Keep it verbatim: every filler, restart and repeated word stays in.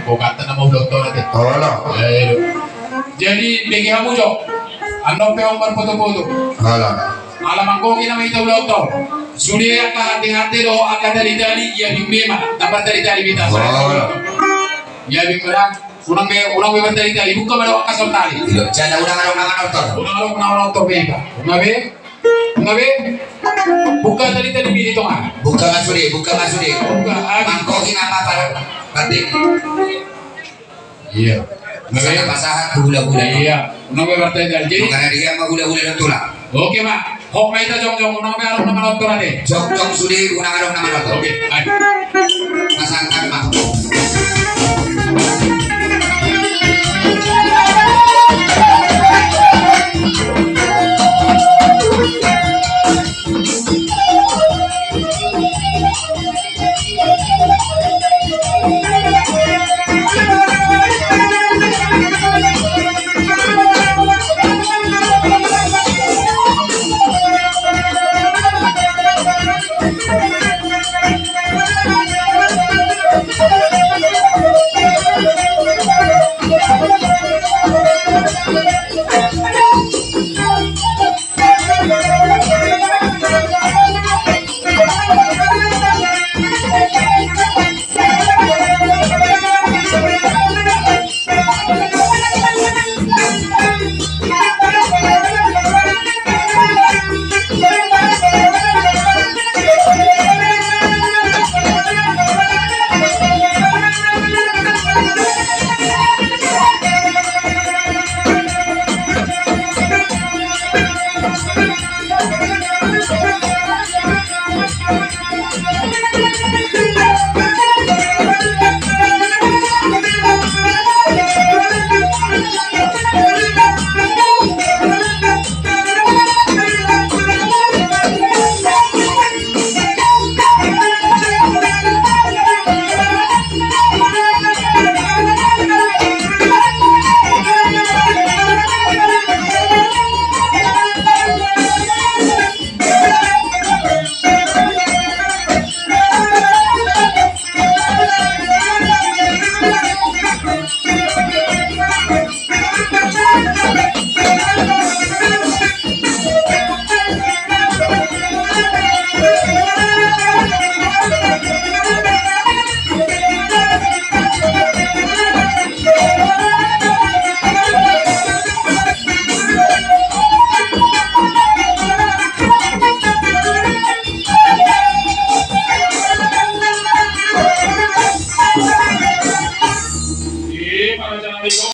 Bokanta nama ulaon tor ate. Olo. Jadi bege hamu jo. Annon pe on marpoto-poto. Olo. Ala manggohi nama hita ulaon tor. Sude angka hate-hate dohot angka tali-tali, ia bimbe ma. Tambah tali-tali bita. Olo. Ia bimbe ma. Unang be, unang be martali-tali, buka ma dohot angka sortali. Jala unang adong na manortor. Unang adong na manortor be iba. Unang be. Unang be. Buka tali-tali be di tonga. Buka ma sude, buka ma sude. Buka, ah. Manggohi nama pala. Berarti. Iya. Unang be. Pasahat-pasahat, hula-hula. Iya. Unang be martali-tali. Jadi. Bukan dia ma hula-hula dan tulang. Oke, Mak. Hok ma hita jongjong, unang be adong na manortor ate. Jongjong sude, unang adong na manortor. Oke, ayo. Pasangkan, Mak.